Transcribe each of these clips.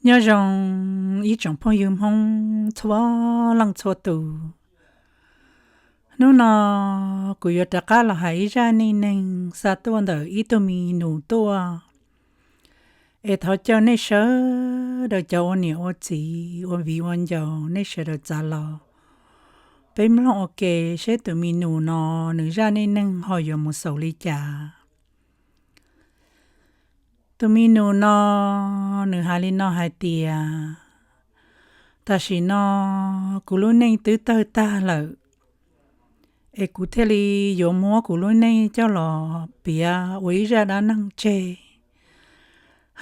Nyob zoo ib tsoom phooj ywg Hmoob txhua leej txhua tus. Hnub no kuv yuav rov qab los hais ib zaj neej neeg xa tuaj ntawm ib tug mi nus tuaj, es thov caw nej sawv daws cov ua niam ua txiv ua viv ua ncaus nej sawv daws txav los, peb mloog ua ke seb tus mi nus no nws zaj neej neeg ho yuav mus xaus li cas. Tus mi nus no nws hais li no hais tias, tam sim no kuv lub neej twb tawg tag lawm, es kuv thiaj li yuav muab kuv lub neej coj los piav ua ib zaj dab neeg tseg,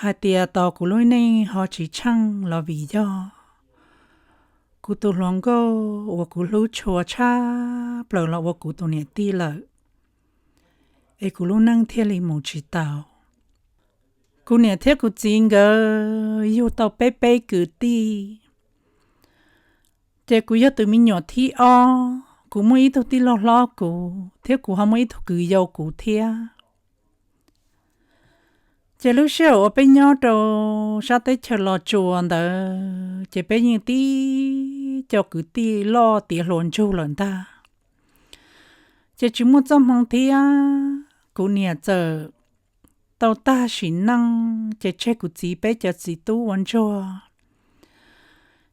hais tias tos kuv lub neej ho tsis tsheej los vim yog kuv tus hluas nkauj uas kuv hlub tshua tshaj plaws los ua kuv tus niam tij lawm, es kuv lub neej thiaj li mus tsis tau. Kuv niam thiab kuv txiv nkawd yug tau peb peb kwv tij, ces kuv yog tus me nyuam thib ob. Kuv muaj ib tug tij laug hlob kuv, thiab kuv ho muaj ib tug kwv yau kuv thiab. Ces lub sij hawm uas peb nyob rau sab teb chaws Los Tsuas ntawd, ces peb yeej tib co kwv tij loj tiav hluas ntsug lawm ntag. Ces tsis muaj txoj hmoo thiab, kuv niam txawm tau tag sim neej, ces tseg kuv txiv peb cov txiv tub ua ntsuag.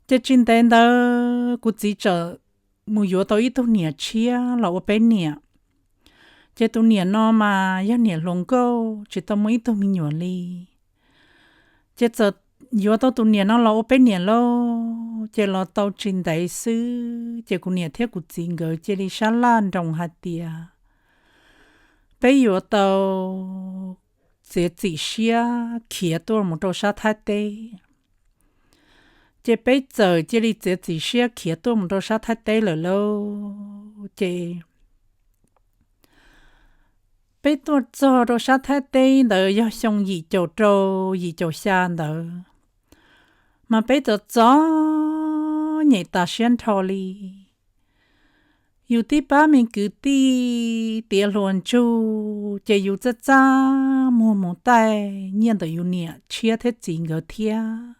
Ces tsis ntev ntawd kuv txiv txawm mus yuav tau ib tug niam tshiab los ua peb niam. Ces tus niam no mas yog niam hluas nkauj tsis tau muaj ib tug me nyuam li. Ces txawm yuav tau tus niam no los ua peb niam lauj, ces los tau tsis ntev xwb ces kuv niam thiab kuv txiv nkawd cia li sab laj nroos hais tias peb yuav tau txiav txim siab khiav tuaj mus rau sab Thaib teb. Ces peb txawm cia li txiav txim siab khiav tuaj mus rau sab Thaib teb lawm lauj. Ces peb tuaj txog rau sab Thaib teb ntawd yog xyoo yim caum rau yim caum xya ntawd, mas peb txom txom nyem tas siab nrho li. Yus tib pab me kwv tij tiav hluas ntsug ces yus txaj txaj muag mus taij nyiaj ntawm yus niam tshiab thiab txiv nkawd thiab.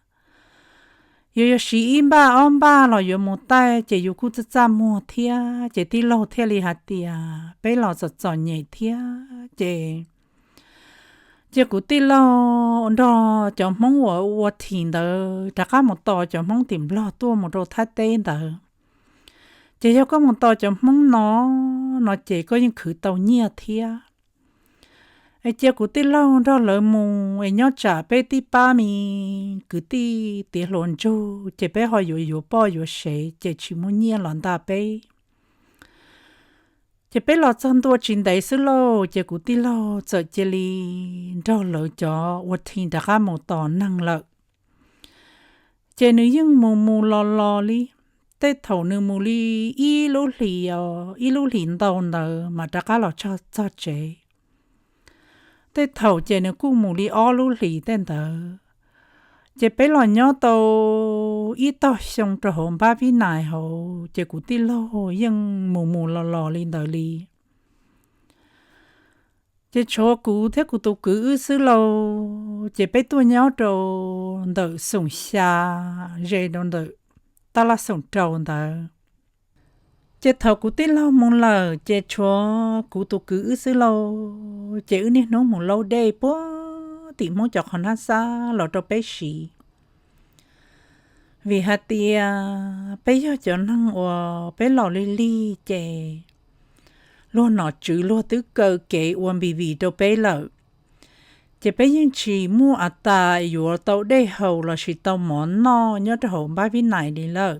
Yus yuav siv ib npaj ob npaj los yuav mus taij ces yus kuj txaj txaj muag thiab. Ces tij laug thiaj li hais tias peb los txom txom nyem thiab ces cia kuv tij laug nrog cov Hmoob uas ua thim ntawd rov qab mus tos cov Hmoob tim Nplog tuaj mus rau Thaib teb ntawd. Ces yog koj mus tos cov Hmoob no, no ces koj yeej khwv tau nyiaj thiab. Es cia kuv tij laug nrog lawv mus es nyob tsam peb tib pab me kwv tij tiav hluas ntsug ces peb ho yuav yuav poj yuav sev ces tsis muaj nyiaj los nta peb. Ces peb los txog ntua tsis ntev xwb lauj, ces kuv tij laug txawm cia li nrog lawv cov ua thim rov qab mus tos neeg lawm. Ces nws yeej mus mus los los li, tej thaum nws mus li ib lub hlis os, ib lub hlis ntau ntawd mas rov qab los txog tsev. Tej thaum ces nws kuj mus li ob lub hlis tej ntawd. Ces peb los nyob tau ib tog xyoo rau hauv npab Vib Nais hauv ces kuv tij laug yeej mus mus los los li ntawd li. Ces tshuav kuv thiab kuv tus kwv wb xwb lauj, ces peb tuaj nyob rau ntawm xoom xya ze rau ntawm tab laj xoom rau ntawd. Ces thaum kuv tij laug mus lawm ces tshuav kuv tus kwv wb xwb lauj, ces wb niaj hnub mus laub dej puag tim Hmoob cov qhov nab xab los rau peb siv. Vim hais tias peb yog cov neeg uas peb laus lig lig ces luag nom tswv luag twb kaw kev ua npis vim rau peb lawm, ces peb yeej tsis muaj a tas yuav tau dej haus lossis tau mov noj nyob rau hauv npab Vib Nais li lawm.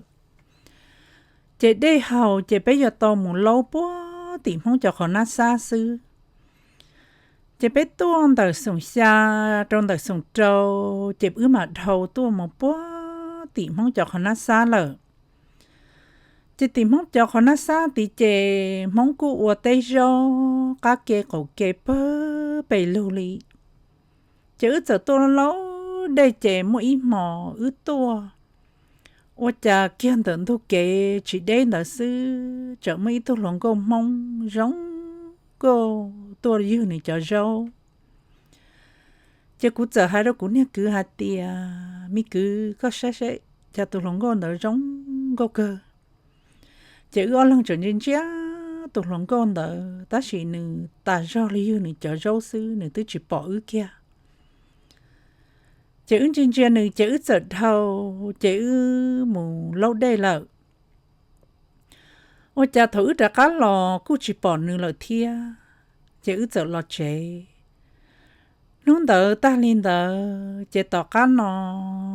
Ces dej haus ces peb yuav tau mus laub puag tim Hmoob cov qhov nab xab xwb. Ces peb tuaj ntawm xoom xya rau ntawm xoom rau, ces wb mam dhau tuaj mus puag tim Hmoob cov qhov nab xab lawm. Ces tim Hmoob cov qhov nab xab tid ces Hmoob kuj ua teb zaub qab ke qaum ke pawg pes lug li. Ces wb txawm tuaj laub dej ces muaj ib hmos wb tuaj ua cas kiag ntawm ntug kev tsis deb ntawd xwb tseem muaj ib tug hluas nkauj Hmoob zoo nkauj tuaj ywg nws cov zaub. Ces kuv txawm hais rau kuv niag kwv hais tias, Me kwv, koj saib saib, cas tus hluas nkauj ntawd zoo nkauj kawg. Ces wb ob leeg tseem ntsia ntsia tus hluas nkauj ntawd, tab sis nws tas zog li ywg nws cov zaub xwb, nws twb tsis pom wb kiag. Ces wb ntsia ntsia nws ces wb txawm dhau, ces wb mus laub dej lawm. Ua cas thaum wb rov qab los kuj tsis pom nws lawm thiab, ces wb txawm los tsev. Hnub ntawd tag li ntawd ces tom qab no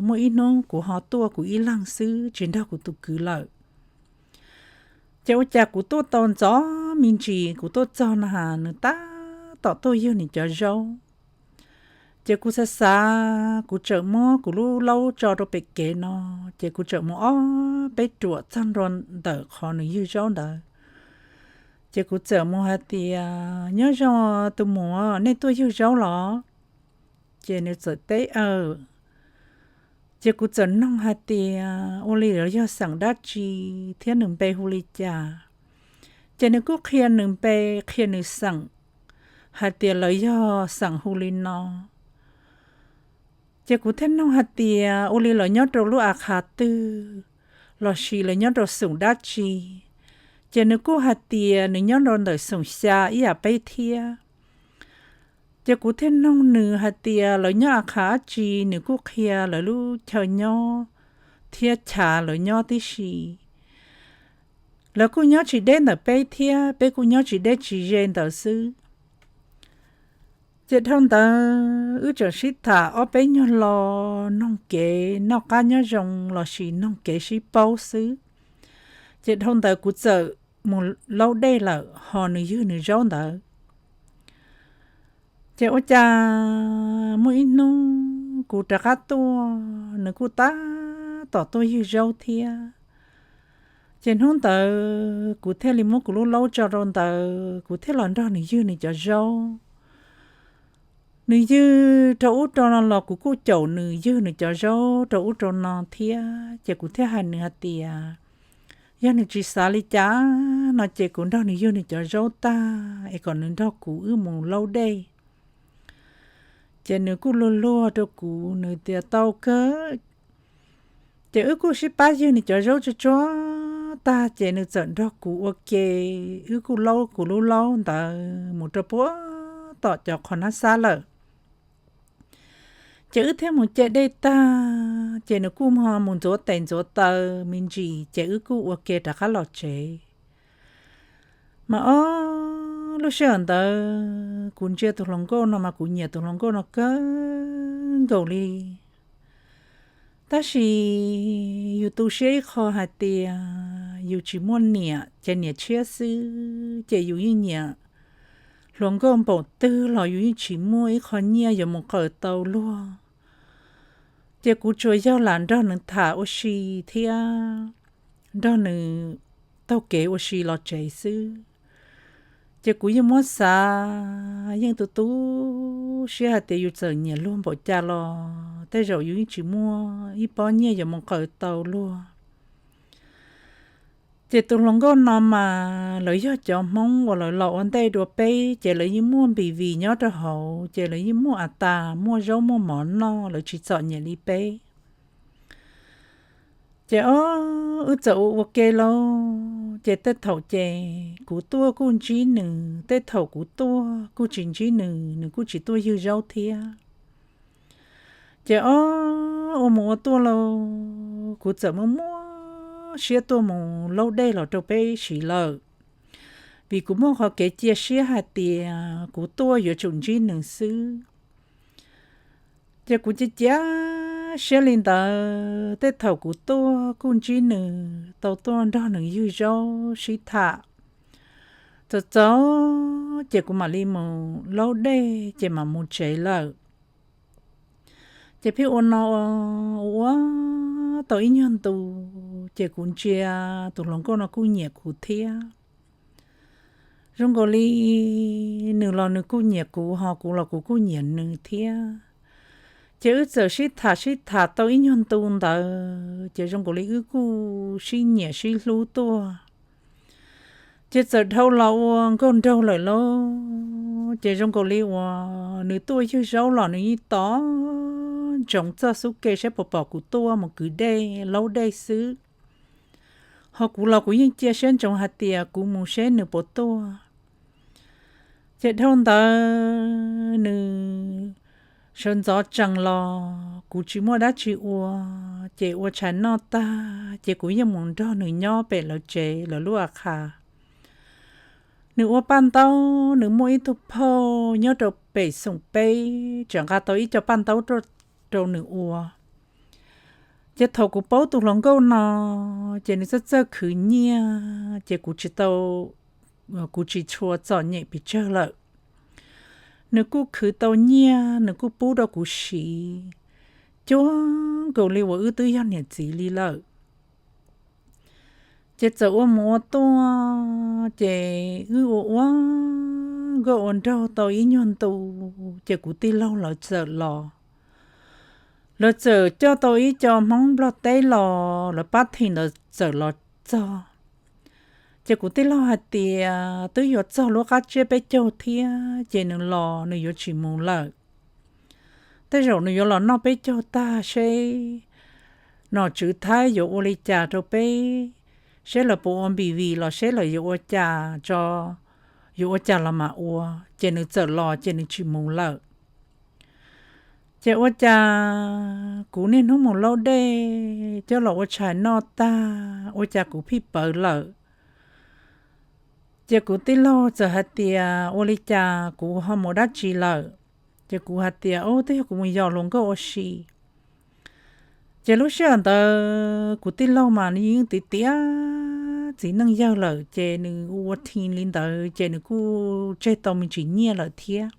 muaj ib hnub kuv ho tuaj kuv ib leeg xwb tsis nrog kuv tus kwv lawm. Ces ua cas kuv tuaj tau ntxov me ntsis, kuv tuaj txog no has nws tab tom tuaj ywg nws cov zaub. Ces kuv xav xav, kuv txawm muab kuv lub laub tso rau pem kev no, ces kuv txawm mus ob peb ruam txog nrho ntawm qhov nws ywg zaub ntawd. Ces kuv txawm mus hais tias, nyob zoo tus muam, nej tuaj ywg zaub los? Ces nws txawm teb aw. Ces kuv txawm noog hais tias ua li lawv yog xeem dab tsi thiab nws npe hu li cas. Ces nws kuj qhia nws npe, qhia nws xeem, hais tias lawv yog xeem hu li no. Ces kuv thiaj noog hais tias ua li lawv nyob rau lub a qha twg, lossis lawv nyob rau xeem dab tsi. Ces nws kuj hais tias nws nyob rau ntawm xeem xya ib yam peb thiab. Ces kuv thiaj noog nws hais tias lawv nyob a qha dab tsi, nws kuj qhia lawv lub chaw nyob thiab chav lawv nyob tib si. Lawv kuj nyob tsis deb ntawm peb thiab, peb kuj nyob tsis deb tsis ze ntawd xwb. Ces dhau ntawd wb tseem sib tham ob peb nyuag lo, noog kev noj qab nyob zoo lossis noog kev sib paub xwb. Ces dhau ntawd kuv txawm mus laub dej lawm, ho nws ywg nws zaub ntawd. Ces ua cas muaj ib hnub kuv rov qab tuaj, nws kuj tab tom tuaj ywg zaub thiab. Ces hnub ntawd kuv thiaj li muab kuv lub laub tso rau ntawd, kuv thiaj los nrog nws ywg nws cov zaub. Nws ywg rau ub rau no los kuv kuj caum nws ywg nws cov zaub rau ub rau no thiab. Ces kuv thiaj hais nws hais tias, yog nws tsis xav li cas no ces kuv nrog nws ywg nws cov zaub tag es kom nws nrog kuv wb mus laub dej. Ces nws kuj luag luag rau kuv, nws tias tau kawg. Ces wb kuj sib pab ywg nws cov zaub tsuag tsuag tag ces nws txawm nrog kuv ua ke, wb kuj laub kuv lub laub ntawd mus rau puag tom cov qhov nab xab lawm. Ces wb thiaj mus ce dej tag, ces nws kuj mus ntxuav tes ntxuav taw me ntsis, ces wb kuj ua ke rov qab los tsev. Mas ob lub sij hawm ntawd kuv ntsia tus hluas nkauj no mas kuv nyiam tus hluas nkauj no kawg nkaus li. Tab sis yus tu siab ib qho hais tias yus tsis muaj niam ces niam tshiab xwb, ces yus yeej nyiam hluas nkauj npaum twg los yus yeej tsis muaj ib qho nyiaj yuav mus qaws tau luag. Ces kuv tsuas yog lam nrog nws tham ua si thiab nrog nws taug kev ua si los tsev xwb. Ces kuv yeej muab xav, yeej tu tu siab hais tias yus txawm nyiam luag npaum cas los tej zaum yus yeej tsis muaj ib pob nyiaj yuav mus qaws tau luag. Ces tus hluas nkauj no mas lawv yog cov Hmoob uas lawv los ua ntej dua peb, ces lawv yeej muaj npis vis nyob rau hauv, ces lawv yeej muaj a tas muaj zaub muaj mov noj, lawv tsis txom nyem li peb. Ces ob wb txawm ua ua ke lauj, ces tej thaum ces kuv tuaj kuj ntsib nws, tej thaum kuv tuaj kuj tsis ntsib nws, nws kuj tsis tuaj ywg zaub thiab. Ces ob ua mus ua tuaj lauj, kuv txawm muaj muaj siab tuaj mus laub dej los rau peb siv lawm, vim kuv muaj qhov kev cia siab hais tias kuv tuaj yuav tsum ntsib nws xwb. Ces kuv cia cia siab li ntawd, tej thaum kuv tuaj kuj ntsib nws, tau tuaj nrog nws ywg zaub sib tham. Txaus txaus ces kuv mam li mus laub dej ces mam mus tsev lawm. Ces pheej ua no ua ua tau ib nyuag ntu, ces kuv ntsia tus hluas nkauj no kuj nyiam kuv thiab. Zoo nkaus li nws los nws kuj nyiam kuv, ho kuv los kuv kuj nyiam nws thiab. Ces wb txawm sib tham sib tham tau ib nyuag ntu ntawd, ces zoo nkaus li wb kuj sib nyiam sib hlub tuaj. Ces txawm dhau los ua nkauj nraug lawm lauj, ces zoo nkaus li uas nws tuaj ywg zaub los nws yeej tos ntsoov txoj xub ke saib puas pom kuv tuaj mus kwv dej laub dej xwb. Ho kuv los kuv yeej cia siab ntsoov hais tias kuv mus seb nws puas tuaj. Ces dhau ntawd nws sawv ntxov tsees los kuv tsis muaj dab tsi ua, ces ua tshais noj tag ces kuv yeej mus nrog nws nyob pem lawv tsev lawv lub a qha. Nws ua paj ntaub, nws muaj ib tug phauj nyob rau pem xoom peb tseem nqa tau ib co paj ntaub rau nws ua. Ces thaum kuv paub tus hluas nkauj no, ces nws txawj txawj khwv nyiaj, ces kuv tsis tau, kuv tsis tshua txom nyem pes tsawg lawm. Nws kuj khwv tau nyiaj, nws kuj pub rau kuv siv, cuag nkaus li uas wb twb yog niam txiv li lawm. Ces txawm ua mus ua tuaj, ces wb ua ua nkauj ua nraug tau ib nyuag ntu, ces kuv tij laug lawv txawm los. Lawv txawm coj tau ib co Hmoob Nplog teb los, lawv pab thi ntawd txawm los txog. Ces kuv tij laug hais tias twb yuav txog lub qab tsiab peb caug thiab, ces nws los nws yuav tsis mus lawm. Tej zaum nws yuav los noj peb caug tag seb nom tswv Thaib yuav ua li cas rau peb, seb lawv puas ua npis vis los seb lawv yuav ua cas tso, yuav ua cas los mam ua, ces nws txawm los ces nws tsis mus lawm. Ces ua cas kuv niaj hnub mus laub dej coj los ua tshais noj tag, ua cas kuv phij pawv lawm. Ces kuv tij laug txawm hais tias ua li cas kuv ho mus dab tsi lawm. Ces kuv hais tias, Ub, twb yog kuv mus yos hluas nkauj ua si. Ces lub sij hawm ntawd kuv tij laug mas yeej tiav tiav txiv neej yawg lawm, ces nws ua thi li ntawd ces nws kuj tseg tau me ntsis nyiaj lawm thiab.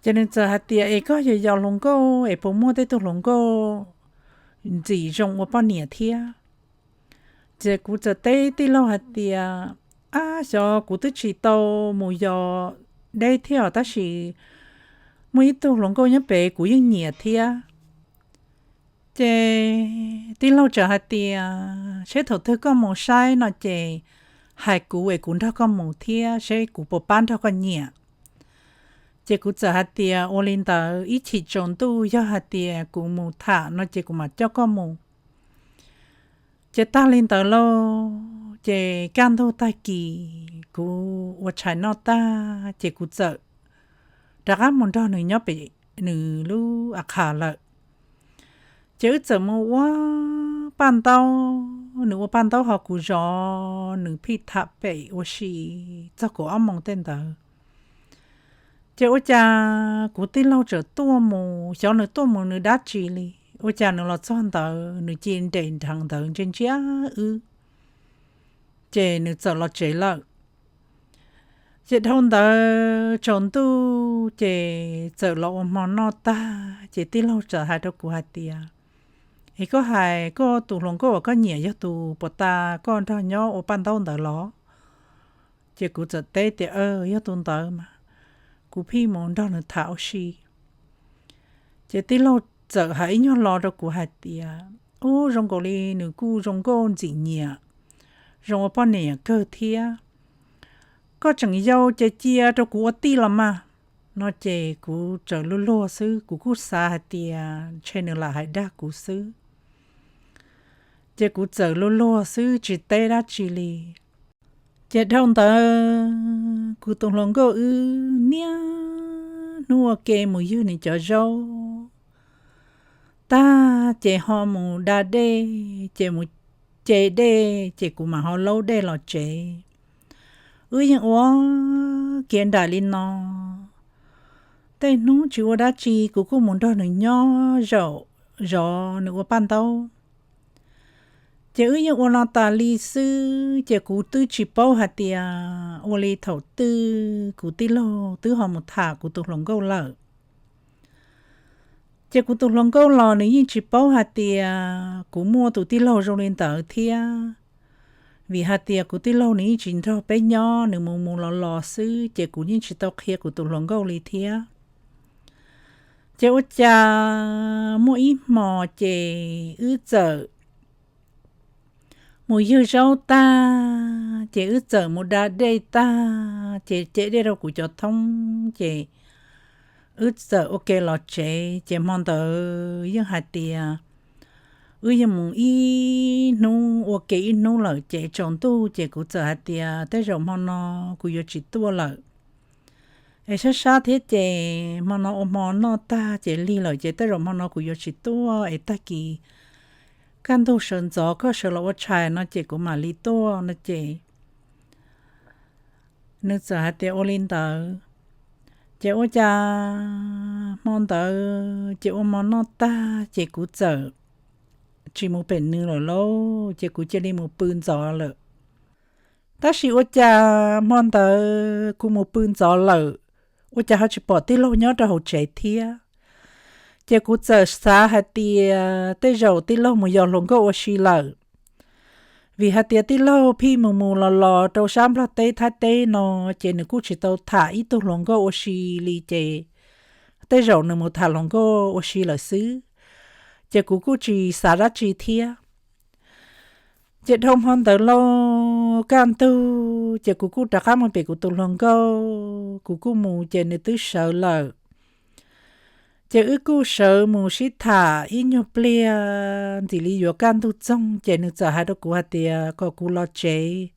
Ces nws txawm hais tias, Es koj yog yos hluas nkauj es puas muaj tej tug hluas nkauj ntxim zoo ua poj niam thiab? Ces kuv txawm teb tij laug hais tias, Ab, xyov kuv twb tsis tau mus yos deb thiab os, tab sis muaj ib tug hluas nkauj nyob pem kuv yeej nyiam thiab. Ces tij laug txawm hais tias, Seb thaum twg koj mus saib no ces hais kuv es kuv nrog koj mus thiab seb kuv puas pab nrog koj nyiam. Ces kuv txawm hais tias, Ua li ntawd ib chim tsaus ntuj yog hais tias kuv mus tham no ces kuv mam coj koj mus. Ces tag li ntawd lauj, ces kaj ntug tag kis kuv ua tshais noj tag ces kuv txawm rov qab mus nrog nws nyob pem nws lub a qha lawm. Ces wb txawm mus ua paj ntaub, nws ua paj ntaub ho kuv zov nws phij tham pem ua si txog kaum ob moos tej ntawd. Ces ua cas kuv tij laug txawm tuaj mus, xyov nws tuaj mus nws dab tsi li, ua cas nws los txog ntawd nws cia nres nrheev ntawd ntsia ntsia wb, ces nws txawm los tsev lawm. Ces dhau ntawd tsaus ntuj ces txawm los ua hmo noj tag ces tij laug txawm hais rau kuv hais tias, Es koj hais koj tus hluas nkauj uas koj nyiam yog tus puas tas koj nrog nyob ua paj ntaub ntawd los? Ces kuv txawm teb tias, Yog tus ntawd mas kuv phij mus nrog nws tham ua si. Ces tij laug txawm hais ib nyuag lo rau kuv hais tias, Ub, zoo nkaus li nws kuj zoo nkauj ntxim nyiam, zoo ua poj niam kawg thiab. Koj tseem yau ces cia rau kuv ua tij los mas. No ces kuv txawm luag luag xwb, kuv kuj xav hais tias ntshe nws lam hais dag kuv xwb. Ces kuv txawm luag luag xwb tsis teb dab tsi li. Ces dhau ntawd kuv tus hluas nkauj wb niaj hnub ua ke mus ywg nws cov zaub tag ces ho mus da dej, ces mus ce dej ces kuv mam ho laub dej los tsev. Wb yeej ua kiag nraim li no, tej hnub tsis ua dab tsi kuv kuj mus nrog nws nyob zaum zov nws ua paj ntaub. Ces wb yeej ua no tas li xwb ces kuv twb tsis paub hais tias ua li thaum twg kuv tij laug twb ho mus tham kuv tus hluas nkauj lawm. Ces kuv tus hluas nkauj los nws yeej tsis paub hais tias kuv muaj tus tij laug zoo li ntawd thiab, vim hais tias kuv tij laug nws yeej tsis nrog peb nyob, nws mus mus los los xwb ces kuv yeej tsis tau qhia kuv tus hluas nkauj li thiab. Ces ua cas muaj ib hmo ces wb txawm mus ywg zaub tag ces wb txawm mus da dej tag ces ce dej rau kuv cov thoob ces wb txawm ua ke los tsev. Ces hmo ntawd yeej hais tias wb yeej mus ib hnub ua ke ib hnub lawm ces tsaus ntuj ces kuv txawm hais tias tej zaum hmo no kuv yuav tsis tuaj lawm. Es sab sab thiab ces hmo no ua hmo noj tag ces lig lawm ces tej zaum hmo no kuv yuav tsis tuaj es tag kis kaj ntug sawv ntxov koj sawv los ua tshais no ces kuv mam li tuaj no ces nws txawm hais tias ua li ntawd. Ces ua cas hmo ntawd ces ua hmo noj tag ces kuv txawm tsis mus pem nws lawm lauj, ces kuv cia li mus pw ntxov lawm. Tab sis ua cas hmo ntawd kuv mus pw ntxov lawm, ua cas ho tsis pom tij laug nyob rau hauv tsev thiab. Ces kuv txawm xav hais tias tej zaum tij laug mus yos hluas nkauj ua si lawm, vim hais tias tij laug phij mus mus los los rau sab Nplog teb Thaib teb no, ces nws kuj tsis tau tham ib tug hluas nkauj ua si li ces tej zaum nws mus tham hluas nkauj ua si lawm xwb. Ces kuv kuj tsis xav dab tsi thiab. Ces dhau hmo ntawd lauj, kaj ntug ces kuv kuj rov qab mus pem kuv tus hluas nkauj, kuv kuj mus ces nws twb sawv lawm. Ces wb kuj sawv mus sib tham ib nyuag pliag ntxim li yuav kaj ntug txoog ces nws txawm hais rau kuv hais tias kom kuv los tsev,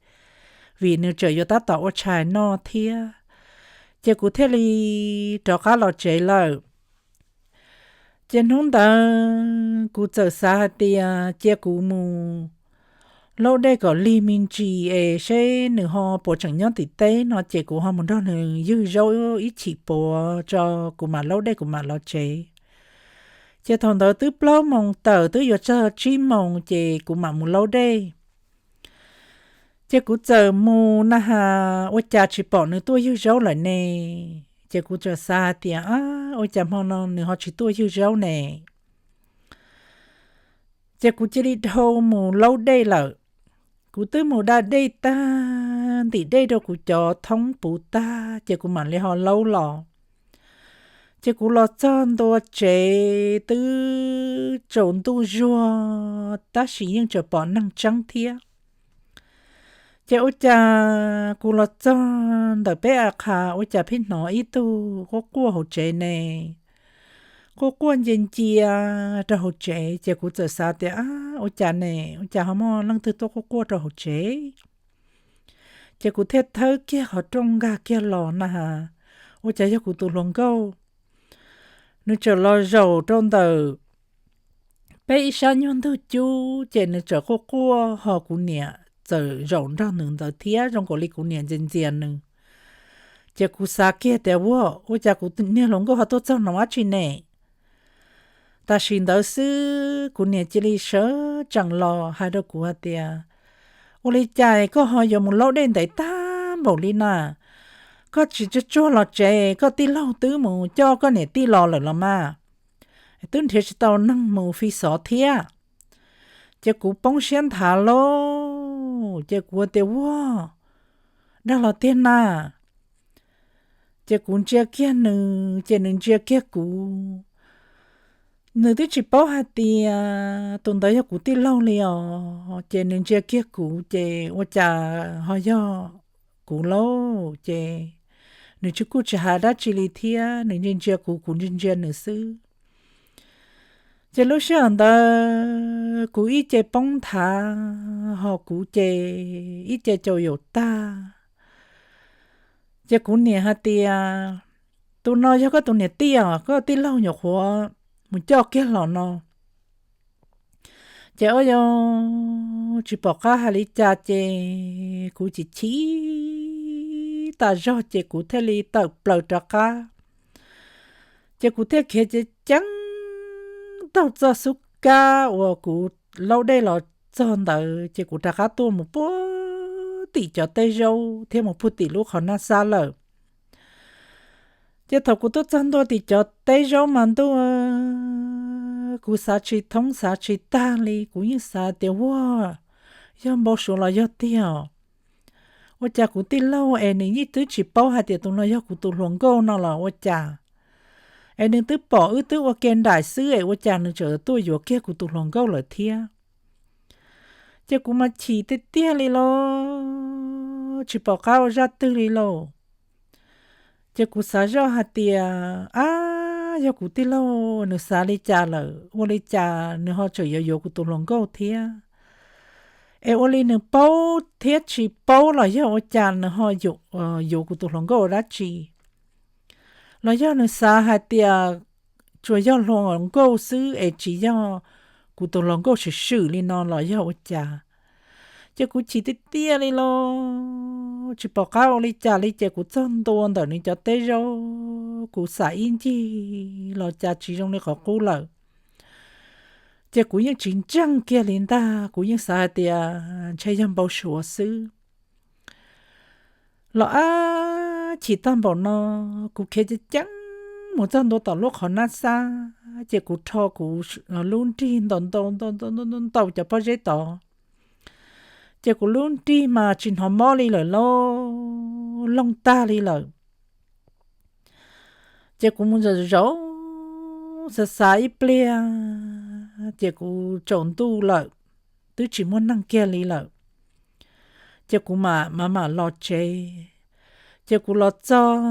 vim nws tseem yuav tab tom ua tshais noj thiab. Ces kuv thiaj li rov qab los tsev lawm. Ces hnub ntawd kuv txawm xav hais tias cia kuv mus laub dej kom lig me ntsis es seb nws ho puas tseem nyob tim teb no ces kuv ho mus nrog nws ywg zaub ib chim puav tso kuv mam laub dej kuv mam los tsev. Ces thaum ntawd twb plaub moos tawm twb yuav txog tsib moos ces kuv mam mus laub dej. Ces kuv txawm mus na has ua cas tsis pom nws tuaj ywg zaub lawm ne. Ces kuv txawm xav hais tias, ab, ua cas hmo no nws ho tsis tuaj ywg zaub ne. Ces kuv cia li dhau mus laub dej lawm. Kuv twb mus da dej tag, ntim dej rau kuv cov thoob puv tag ces kuv mam li ho laub los. Ces kuv los txog ntua tsev twb tsaus ntuj zuag tab sis yeej tseem pom neeg tseeb thiab. Ces ua cas kuv los txog ntawm peb a qha ua cas pheej hnov ib tug quaj quaj hauv tsev ne, quaj quaj ncia ncia rau hauv tsev. Ces kuv txawm xav tias, ab, ua cas ne, ua cas ho muaj leej twg tuaj quaj quaj rau hauv tsev. Ces kuv thiaj thawb kiag qhov rooj nkag kiag los na has, ua cas yog kuv tus hluas nkauj. Nws txawm los zaum rau ntawm peb ib sab nyuag ntug cub ces nws txawm quaj quaj ho kuv niam txawm zaum nrog nws ntawd thiab zoo nkaus li kuv niam ntxias ntxias nws. Ces kuv xav kiag tias, ua, ua cas kuv niag hluas nkauj ho tuaj txog no dab tsi ne? Tam sim ntawd xwb kuv niam cia li sawv tsees los hais rau kuv hais tias, ua li cas koj ho yuav mus laub dej ntev tag npaum li na? Koj tsis tsuag tsuag los tsev, koj tij laug twb mus coj koj niam tij los lawm los mas, twb nrhiav tsis tau neeg mus fi xov thiab. Ces kuv poob siab nthav lauj, ces kuv tias, ua, dag los tiag na. Ces kuv ntsia kiag nws ces nws ntsia kiag kuv. Nws twb tsis paub hais tias tus ntawd yog kuv tij laug li os, ces nws ntsia kiag kuv ces ua cas ho yog kuv lauj. Ces nws tsis kuj tsis hais dab tsi li thiab, nws ntsia ntsia kuv, kuv ntsia ntsia nws xwb. Ces lub sij hawm ntawd kuv ib ce poob nthav ho kuv ces ib ce caum yaum tag. Ces kuv niam hais tias, tus no yog koj tus niam tij os, koj tij laug nyuam qhuav mus coj kiag los no. Ces ua yog tsis pom qab hais li cas ces kuv chim chim tas zog ces kuv thiaj li tawm plaws rov qab. Ces kuv thiaj khiav ceev ceev taug txoj xub kab uas kuv laub dej los txog ntawd ces kuv rov qab tuaj mus puag tim cov teb zaub thiab mus puag tim lub qhov naj xab lawm. Ces thaum kuv tuaj txog ntua tim cov teb zaub mas ntuj, kuv xav tsis thoob xav tsis tag li, kuv yeej xav tias, ua, yog npau suav los yog tiag os. Ua cas kuv tij laug es nws yeej twb tsis paub hais tias tus no yog kuv tus hluas nkauj no los ua cas, es nws twb pom wb twb ua ke nraim xwb es ua cas nws tseem tuaj yuav kiag kuv tus hluas nkauj lawm thiab. Ces kuv mas chim tiag tiag li lauj, tsis pom qab ua zaj twg li lauj. Ces kuv xav zoj hais tias, ab, yog kuv tij laug nws xav li cas lawm, ua li cas nws ho tseem yuav yuav kuv tus hluas nkauj thiab? Es ua li nws paub thiab tsis paub los yog ua cas nws ho yuav kuv tus hluas nkauj ua dab tsi? Los yog nws xav hais tias tsuas yog hluas nkauj xwb es tsis yog kuv tus hluas nkauj swm swm li no los yog ua cas? Ces kuv chim tiag tiag li los tsis pom qab ua li cas li, ces kuv txog ntua ntawm nws cov teb zaub, kuv xam ib ncig los cas tsis zoo li qhov qub lawm. Ces kuv yeej tsis ntseeg kiag li ntag, kuv yeej xav hais tias ntshe yog npau suav xwb. Los ab, chim tag npaum no, kuv khiav ceev ceev mus txog ntua tom lub qhov nab xab, ces kuv rho kuv lub nrig ntaus ntaus ntaus ntaus cov pob zeb tod. Ces kuv lub nrig mas tsis hnov mob li lawm lauj, looj tag li lawm. Ces kuv mus zaum zaum xav xav ib pliag, ces kuv tsaus ntuj lawm, twb tsis muaj neeg kiag li lawm. Ces kuv mam mam mam los tsev. Ces kuv los txog,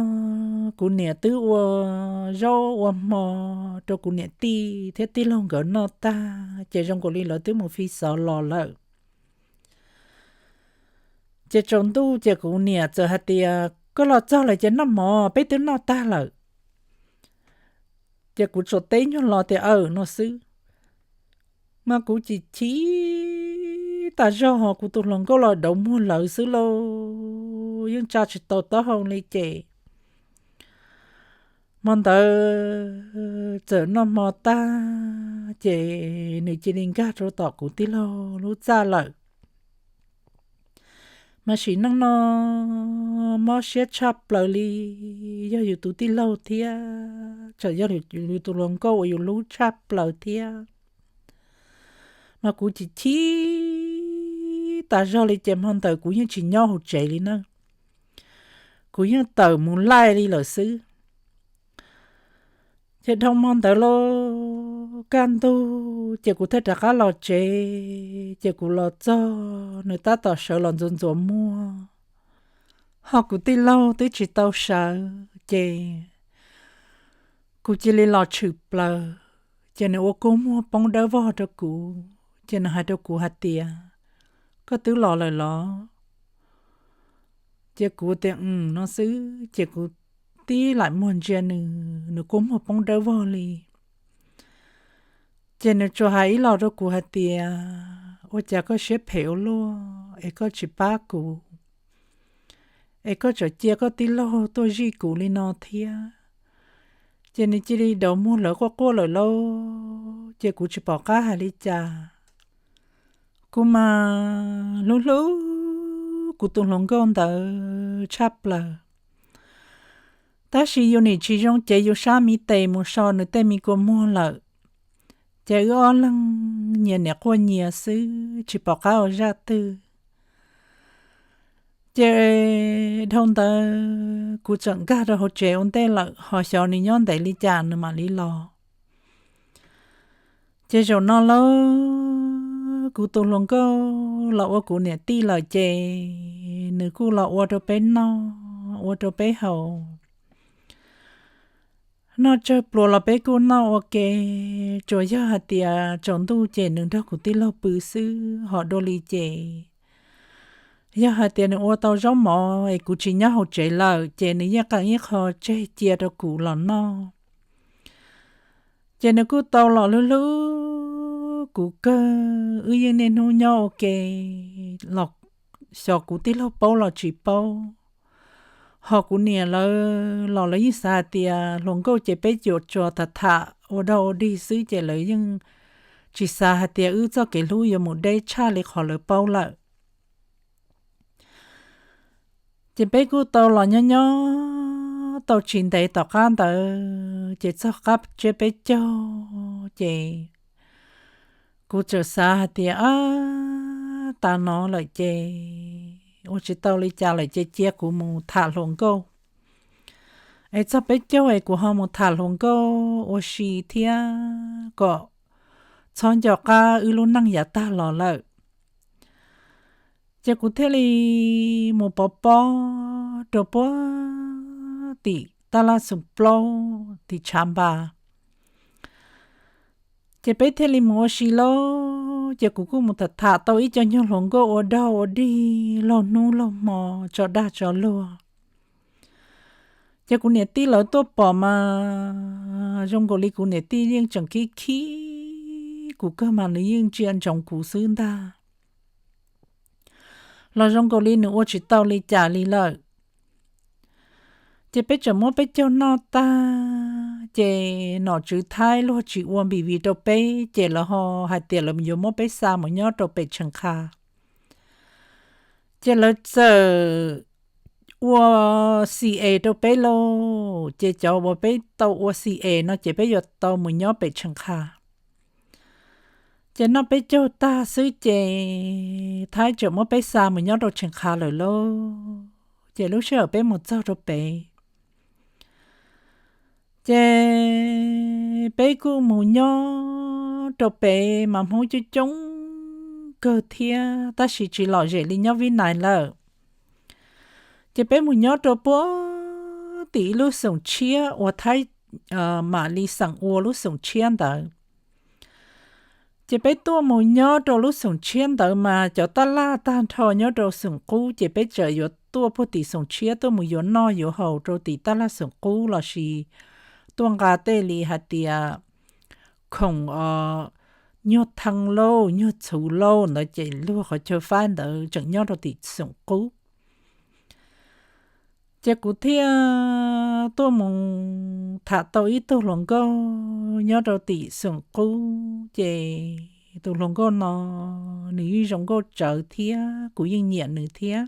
kuv niam twb ua zaub ua hmo rau kuv niam tij thiab tij laug nkawd noj tag, ces zoo nkaus li lawv twb mus fi xov los lawm. Ces tsaus ntuj ces kuv niam txawm hais tias, koj los txog lawm ces noj mov, peb twb noj tag lawm. Ces kuv tsuas teb nyuag lo tias, aw, no xwb. Mas kuv chim chim tas zog, ho kuv tus hluas nkauj los dauv muag lawv xwb lauj, yeej tsa tsis tau taub hau li ces hmo ntawd txawm noj hmo tag, ces nws cia li nkag rau tom kuv tij laug lub txaj lawm. Mas sim neej no mob siab tshaj plaws li, yog yus tus tij laug thiab tseem yog yus tus hluas nkauj uas yus hlub tshaj plaws thiab. Mas kuv chim chim tas zog li ces hmo ntawd kuv yeej tsis nyob hauv tsev li na, kuv yeej tawm mus laij li lawm xwb. Ces dhau hmo ntawd lauj, kaj ntug ces kuv thiaj rov qab los tsev. Ces kuv los txog, nws tab tom sawv los ntxuav ntxuav muag, ho kuv tij laug twb tsis tau sawv, ces kuv cia li los tshwm plaws. Ces nws ua kua muag poob dawb vog rau kuv, ces nws hais rau kuv hais tias, koj twb los lawm los? Ces kuv tias, mm, no xwb, ces kuv tib lam muag ntsia nws, nws kua muag poob dawb vog li. Ces nws tsuas hais ib los rau kuv hais tias, ua cas koj siab phem ua luaj es koj tsis pab kuv, es koj tseem cia koj tij laug tuaj zij kuv li no thiab? Ces nws cia li dauv muag lawv quaj quaj lawm lauj, ces kuv tsis pom qab hais li cas. Kuv mas hlub hlub kuv tus hluas nkauj ntawd tshaj plaws, tab sis yus nim tsis zoo cev yus sab miv tes mus so nws tej me kua muag lawm, ces wb ob leeg nyias niam quaj nyias xwb tsis pom qab ua zaj twg. Ces dhau ntawd kuv tseem nkag rau hauv tsev ua ntej lawm, ho xyov nws nyob ntev li cas nws mam li los. Ces zaum no lauj, kuv tus hluas nkauj los ua kuv niam tij lawm ces nws kuj los ua rau peb noj ua rau peb haus. Noj tsawg pluas los peb kuj noj ua ke, tsuas yog hais tias tsaus ntuj ces nws nrog kuv tij laug pw xwb, ho dua li ces yog hais tias nws ua tau zaub mov es kuv tsis nyob hauv tsev lawm ces nws yeej qee ib qho tseg cia rau kuv los noj. Ces nws kuj tau los hlub hlub kuv kawg, wb yeej niaj hnub nyob ua ke los xyov kuv tij laug paub los tsis paub. Ho kuv niam lawv los lawv yeej xav hais tias hluas nkauj ces peb cuam tsuas tham tham ua dog ua dig xwb ces lawv yeej tsis xav hais tias wb txoj kev hlub yuav mus deb tshaj li qhov lawv paub lawm. Ces peb kuj tau los nyob nyob tau tsis ntev tom qab ntawd ces txog qab tsiab peb caug ces kuv txawm xav hais tias, ab, tas no lawm ces ua tsis tau li cas lawm ces cia kuv mus tham hluas nkauj. Es txog peb caug es kuv ho mus tham hluas nkauj ua si thiab kom txhob nco qab wb lub neej yav tag los lawm. Ces kuv thiaj li mus pov pob rau puag tim tab laj xoom plaub tim tshav npas. Ces peb thiaj li mus ua si lauj. Ces kuv kuj mus tham tham tau ib co nyuag hluas nkauj ua dog ua dig laug hnub laug hmo tso dag tso luag. Ces kuv niam tij lawv tuaj pom mas zoo nkaus li kuv niam tij yeej tseem khib khib kuv kawg mas nws yeej ntsia ntsoov kuv xwb ntag, los zoo nkaus li nws ua tsis tau li cas li lawm. Ces peb tseem muab peb caug noj tag, ces nom tswv Thaib luag tsis ua npis vis rau peb, ces lawv ho hais tias lawv yuav muab peb xa mus nyob rau pem Tsheej Qha. Ces lawv txawm ua C A rau peb lauj, ces cov uas peb tau ua C A no ces peb yuav tau mus nyob pem Tsheej Qha. Ces noj peb caug tag xwb ces Thaib tseem muab peb xa mus nyob rau Tsheej Qha lawm lauj. Ces lub sij hawm peb mus txog rau pem, ces peb kuj mus nyob rau pem mas Hmoob coob coob kawg thiab, tab sis tsis lom zem li nyob Vib Nais lawm. Ces peb mus nyob rau puag tim ib lub xoom tshiab uas Thaib mam li xeem ua lub xoom tshiab ntawd. Ces peb tuaj mus nyob rau lub xoom tshiab ntawd mas cov tab laj tag nrho nyob rau xoom qub, ces peb txawm yuav tuaj puag tim xoom tshiab tuaj mus yuav noj yuav haus rau tim tab laj xoom qub lossis tuaj nqa tej li hais tias khoom nyuag thee lauj nyuag txhuv lauj ntawd, ces luag qhov chaw faib ntawd tseem nyob rau tim xoom qub. Ces kuv thiaj tuaj mus tham tau ib tug hluas nkauj nyob rau tim xoom qub, ces tus hluas nkauj no nws yeej zoo nkauj tsawv thiab kuv yeej nyiam nws thiab.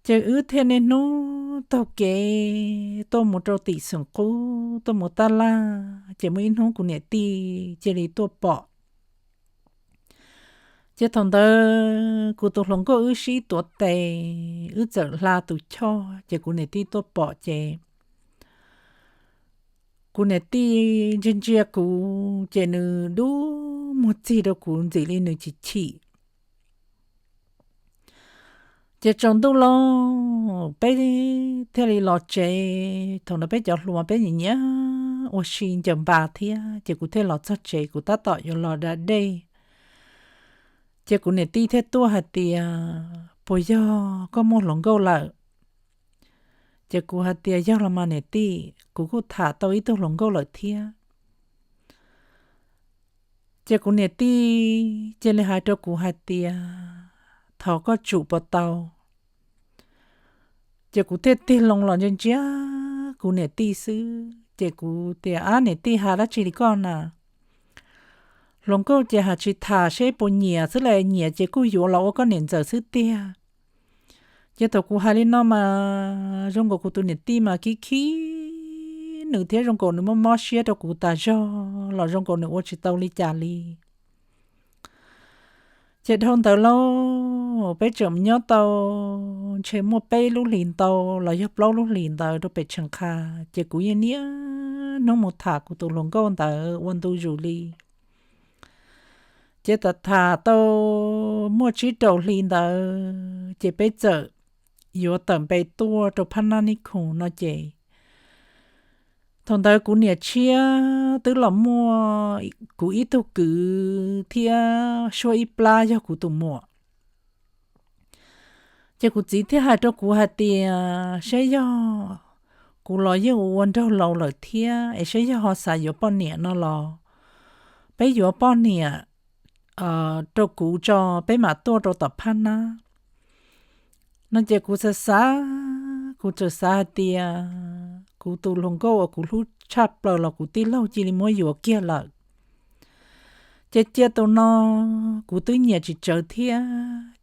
Ces wb thiaj niaj hnub taug kev tuaj mus rau tim xoom qub tuaj mus tab laj, ces muaj ib hnub kuv niam tij cia li tuaj pom. Ces thaum ntawd kuv tus hluas nkauj wb sib tuav tes, wb txawm hla tus choj, ces kuv niam tij tuaj pom ces kuv niam tij ntsia ntsia kuv ces nws dub muag txig rau kuv ntxim li nws chim chim. Ces tsaus ntuj lawm peb thiaj li los tsev, thaum ntawd peb cov hluas peb nyiam nyiam ua si ncaws npas thiab, ces kuv thiaj los txog tsev kuv tab tom yuav los da dej. Ces kuv niam tij thiaj tuaj hais tias, puas yog koj muaj hluas nkauj lawm? Ces kuv hais tias, yog los mas niam tij, kuv kuj tham tau ib tug hluas nkauj lawm thiab. Ces kuv niam tij cia li hais rau kuv hais tias, thov koj tsum puas tau? Ces kuv thiaj tig loo los ntsia ntsia kuv niam tij xwb, ces kuv tias, ab niam tij, hais dab tsi li koj na? Hluas nkauj ces hais tsis tham seb puas nyiam xwb las, nyiam ces kuj yuav los ua koj niam ntxawm xwb tiag. Ces thaum kuv hais li no mas zoo nkaus kuv tus niam tij mas khib khib nws thiab zoo nkaus nws mob mob siab rau kuv tas zog los zoo nkaus nws ua tsis tau li cas li. Ces dhau ntawd lauj, peb tseem nyob tau ntshe muaj peb lub hlis ntau los yog plaub lub hlis ntawd rau pem Tsheej Qha, ces kuv yeej niaj hnub mus tham kuv tus hluas nkauj ntawd ua ntu zus li. Ces tham tham tau muaj tsib rau hli ntawd ces peb txawm yuav tawm npe tuaj rau Phab Nab Nib Khoom no ces thaum ntawd kuv niam tshiab twb los muaj kuv ib tug kwv thiab suab ib plab yog kuv tus muam. Ces kuv txiv thiaj hais rau kuv hais tias, saib yog kuv los yeej ua ua nraug laus lawm thiab es saib yog ho xav yuav poj niam no los peb yuav poj niam rau kuv tso, peb mam tuaj rau tom Phab Nab no. Ces kuv xav xav, kuv txawm xav hais tias kuv tus hluas nkauj uas kuv hlub tshaj plaws los kuv tij laug cia li muab yuav kiag lawm. Ces cia tus no kuv twb nyiam tsis tsawg thiab,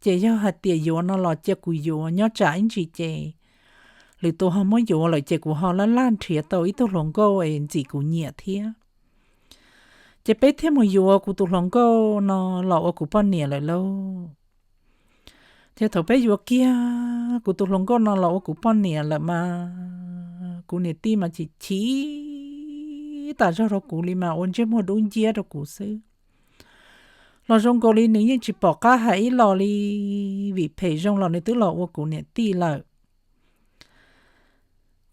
ces yog hais tias yuav no los cia kuv yuav nyob tsam ib ntsis ces lwm tus ho muab yuav lawm ces kuv ho laj laj nrhiav tau ib tug hluas nkauj es ntxim kuv nyiam thiab. Ces peb thiaj mus yuav kuv tus hluas nkauj no los ua kuv poj niam lawm lauj. Ces thaum peb yuav kiag kuv tus hluas nkauj no los ua kuv poj niam lawm mas kuv niam tij mas chim chim tas zog rau kuv li mas ua ntsej muag dub nciab rau kuv xwb. Los zoo nkaus li nws yeej tsis pom qab hais ib los li, vim phem zoo los nws twb los ua kuv niam tij lawm.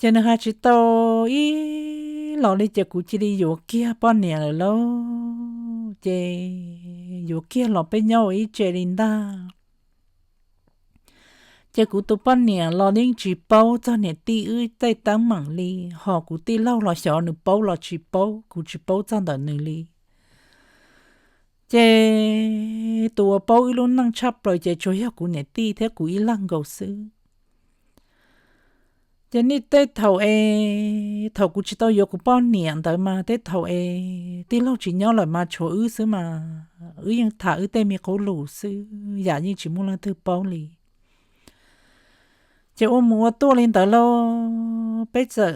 Ces nws hais tsis tau ib los li ces kuv cia li yuav kiag poj niam lawm lauj. Ces yuav kiag los peb nyob ua ib tse li ntag. Ces kuv tus poj niam los yeej tsis paub txog niam tij wb tej teeb meem li, ho kuv tij laug los xyov nws paub los tsis paub, kuv tsis paub txog ntawm nws li. Ces tus uas paub wb lub neej tshaj plaws ces tsuas yog kuv niam tij thiab kuv ib leeg nkaus xwb. Ces nej tej thaum es, thaum kuv tsis tau yuav kuv poj niam ntawd mas tej thaum es tij laug tsis nyob lawm mas tshuav wb xwb mas, wb yeej tham wb tej me qub lus xwb, yam yeej tsis muaj leej twg paub li. Ces ua mus ua tuaj li ntawd lauj, peb txawm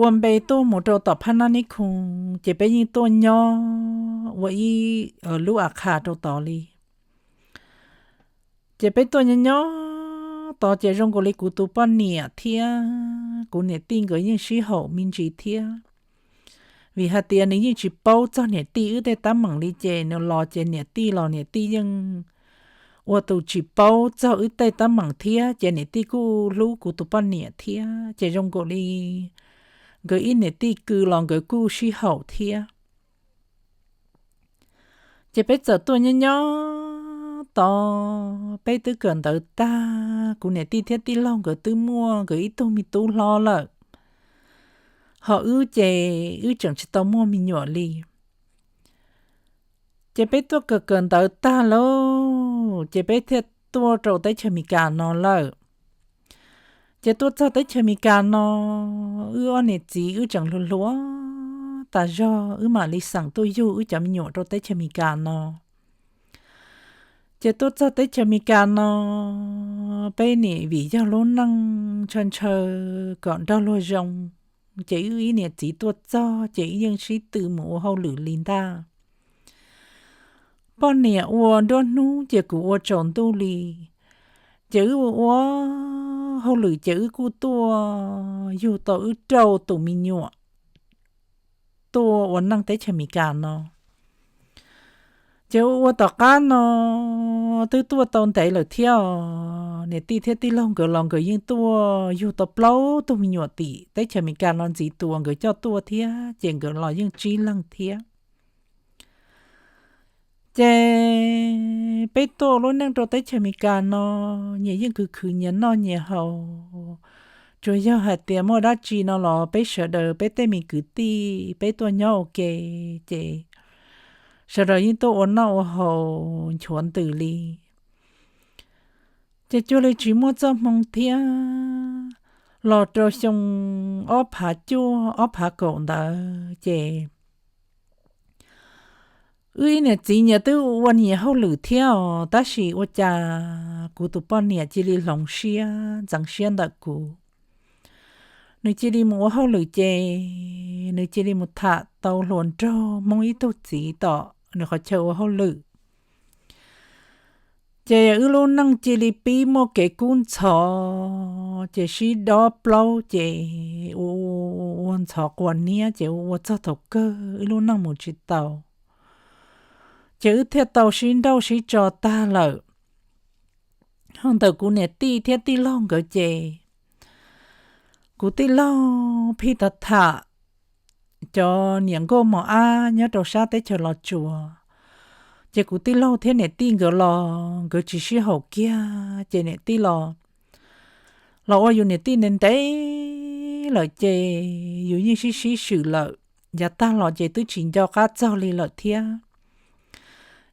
ua npe tuaj mus rau tom Phab Nab Nib Khoo, ces peb yeej tuaj nyob ua ib lub a qha rau tod li. Ces peb tuaj nyob nyob tod ces zoo nkaus li kuv tus poj niam thiab kuv niam tij nkawd yeej sib haum me ntsis thiab. Vim hais tias nws yeej tsis paub txog niam tij wb tej teeb meem li ces nws los ces niam tij los niam tij yeej ua tus tsis paub txog wb tej teeb meem thiab ces niam tij kuj hlub kuv tus poj niam thiab ces zoo nkaus li nkawd ib niam tij kwv los nkawd kuj sib haum thiab. Ces peb txawm tuaj nyob nyob tod, peb twb kawm ntawv tag, kuv niam tij thiab tij laug nkawd twb muaj nkawd ib tug me tub hlob lawm, ho wb ces wb tseem tsis tau muaj me nyuam li. Ces peb tuaj kawm kawm ntawv tag lauj, ces peb thiaj tuaj rau teb chaws Amelikas no lawm. Ces tuaj txog teb chaws Amelikas no, wb ob niam txiv wb tseem hluas hluas tas zog, wb mam li xeem tuaj yug wb cov me nyuam rau teb chaws Amelikas no. Ces tuaj txog teb chaws Amelikas no, peb nim vim yog lub neej ntshaw ntshaw kom nrog luag zoo, ces wb ib niam txiv tuaj txog ces wb yeej sib tw mus ua hauj lwm li ntag. Poj niam ua nruab hnub ces kuv ua tsaus ntuj li. Ces wb ua ua hauj lwm ces wb kuj tuaj yug tau wb rau tus me nyuam tuaj ua neej teb chaws Amelikas no. Ces ua ua tom qab no twb tuaj tau ntev lawm thiab os, niam tij thiab tij laug nkawd los nkawd yeej tuaj yug tau plaub tug me nyuam tim teb chaws Amelikas no ntxiv tus uas nkawd coj tuaj thiab, ces nkawd los yeej tsib leeg thiab. Ces peb tuaj lub neej rau teb chaws Amelikas no, nyias yeej khwv khwv nyias noj nyias haus. Tsuas yog hais tias muaj dab tsi no los peb sawv daws peb tej me kwv tij peb tuaj nyob ua ke, ces sawv daws yeej tuaj ua noj ua haus nchuav ntws li. Ces cuag li tsis muaj txoj hmoo thiab, los rau xyoo ob phav cuaj ob phav kaum ntawd ces wb ib niam txiv nyias twb ua nyias hauj lwm thiab os, tab sis ua cas kuv tus poj niam cia li hloov siab ntxeev siab ntawm kuv. Nws cia li mus ua hauj lwm ces nws cia li mus tham tau hluas nraug Hmoob ib tug txiv tom nws qhov chaw ua hauj lwm. Ces wb lub neej cia li pib muaj kev kub ntxhov, ces sib dob plaub ces ua ua ntxhov quas niab ces ua ua txog thaum kawg wb lub neej mus tsis tau. Ces wb thiaj tau sib nrauj sib tso tag lawm. Ho ntawm kuv niam tij thiab tij laug nkawd ces kuv tij laug pheej tham tham cov niam nkauj mos ab nyob rau sab teb chaws Los Tsuas. Ces kuv tij laug thiab niam tij nkawd los nkawd tsis sib haum kiag, ces niam tij los, los ua yus niam tij ntev ntev lawm ces yus yeej sib sib swm lawm, yav tag los ces twb tsis nco qab txog li lawm thiab.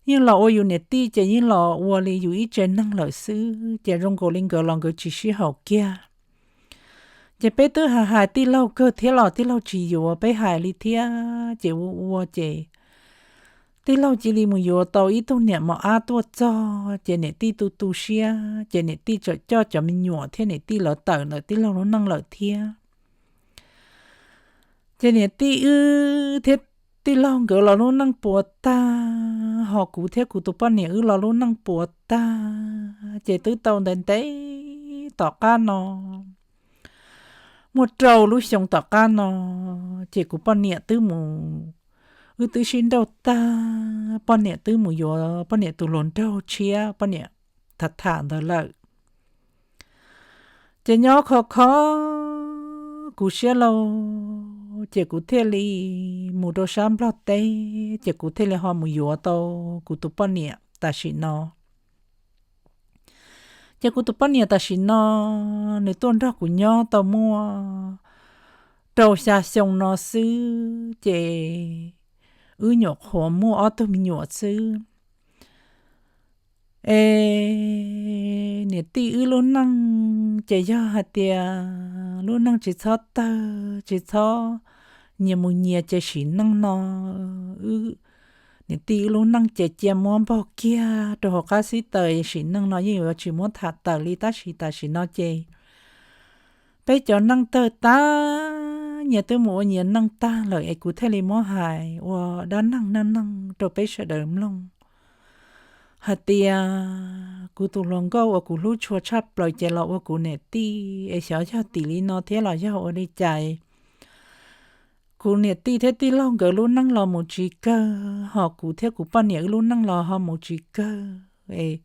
Yeej los ua yus niam tij ces yeej los ua li yus ib tse neeg lawm xwb, ces zoo nkaus li nkawd los nkawd tsis sib haum kiag. Ces peb twb hais hais tij laug kawg thiab los tij laug tsis yuav peb hais li thiab, ces ua ua ces tij laug cia li mus yuav tau ib tug niam mos ab tuaj txog, ces niam tij tu tu siab, ces niam tij txawm coj cov me nyuam thiab niam tij lawv tawm ntawm tij laug lub neej lawm thiab. Ces niam tij wb thiab tij laug nkawd los lub neej puas tag, ho kuv thiab kuv tus poj niam wb los lub neej puas tag, ces twb tau ntev ntev tom qab no, muaj rau lub xyoo tom qab no, ces kuv poj niam twb mus, wb twb sib nrauj tag, poj niam twb mus yuav poj niam tus hluas nraug tshiab, poj niam tham tham ntawd lawm. Ces nyob kho kho kuv siab lauj, ces kuv thiaj li mus rau sab Nplog teb, ces kuv thiaj li ho mus yuav tau kuv tus poj niam tam sim no. Ces kuv tus poj niam tam sim no, nws tuaj nrog kuv nyob tau muaj rau xya xyoo no xwb, ces wb nyuam qhuav muaj ob tug me nyuam xwb. Es niam tij wb lub neej ces yog hais tias lub neej tsis txhob tawg tsis txhob nyias mus nyias ces sim neej no, wb niam tij wb lub neej ces cia muab npog kiag rau hauv qab xib taws, sim neej no yeej yuav tsis muab tham tawm li. Tab sis tam sim no ces peb cov neej tawg tag, nyias twb mus ua nyias neej tag lawm, es kuv thiaj li muab hais ua dab neeg neej neeg rau peb sawv daws mloog hais tias kuv tus hluas nkauj uas kuv hlub tshua tshaj plaws ces los ua kuv niam tij, es xyov yog tim li no thiab los yog ua li cas kuv niam tij thiab tij laug nkawd lub neej los mus tsis kawg, ho kuv thiab kuv poj niam wb lub neej los ho mus tsis kawg. Es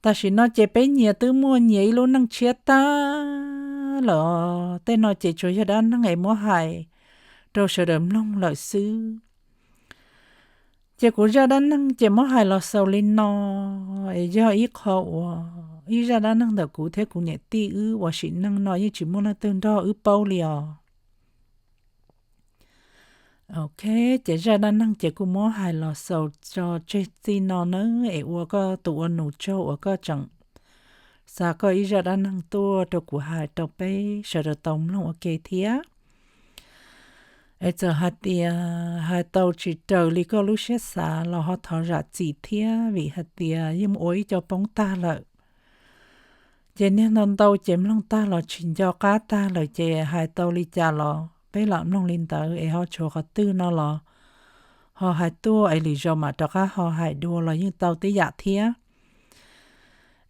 tam sim no ces peb nyias twb muaj nyias ib lub neej tshiab tag lawm, tej no ces tsuas yog dab neeg es muab hais rau sawv daws mloog lawm xwb. Ces kuv zaj dab neeg ces muab hais los xaus li no, es yog ib qho uas ib zaj dab neeg ntawm kuv thiab kuv niam tij wb uas sim neej no yeej tsis muaj leej twg nrog wb paub li os. Ok, ces zaj dab neeg ces kuj muab hais los xaus tso tseg txij no nawb, es ua koj tus ua nus tsaug uas koj tseem xa koj ib zaj dab neeg tuaj rau kuv hais rau peb sawv daws tau mloog ua ke thiab. Es txawm hais tias hais tau tsis raws li koj lub siab xav los ho thov zam txim thiab, vim hais tias yeej ua ib co poob tag lawm. Ces niag ntau ntau ces mloog tag los tsis nco qab tag lawm, ces hais tau li cas los peb lam mloog li ntawd, es ho tshuav qhov twg no los ho hais tuaj, es lwm zaus mam rov qab ho hais dua los yeej tau tib yam thiab.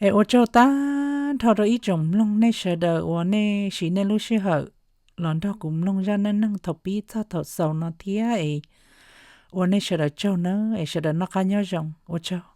Es ua tsaug tag nrho rau ib tsoom mloog nej sawv daws uas nej siv nej lub sij hawm los nrog kuv mloog zaj dab neeg thaum pib txog thaum xaus no thiab, es ua nej sawv daws tsaug nawb, es sawv daws noj qab nyob zoo, ua tsaug.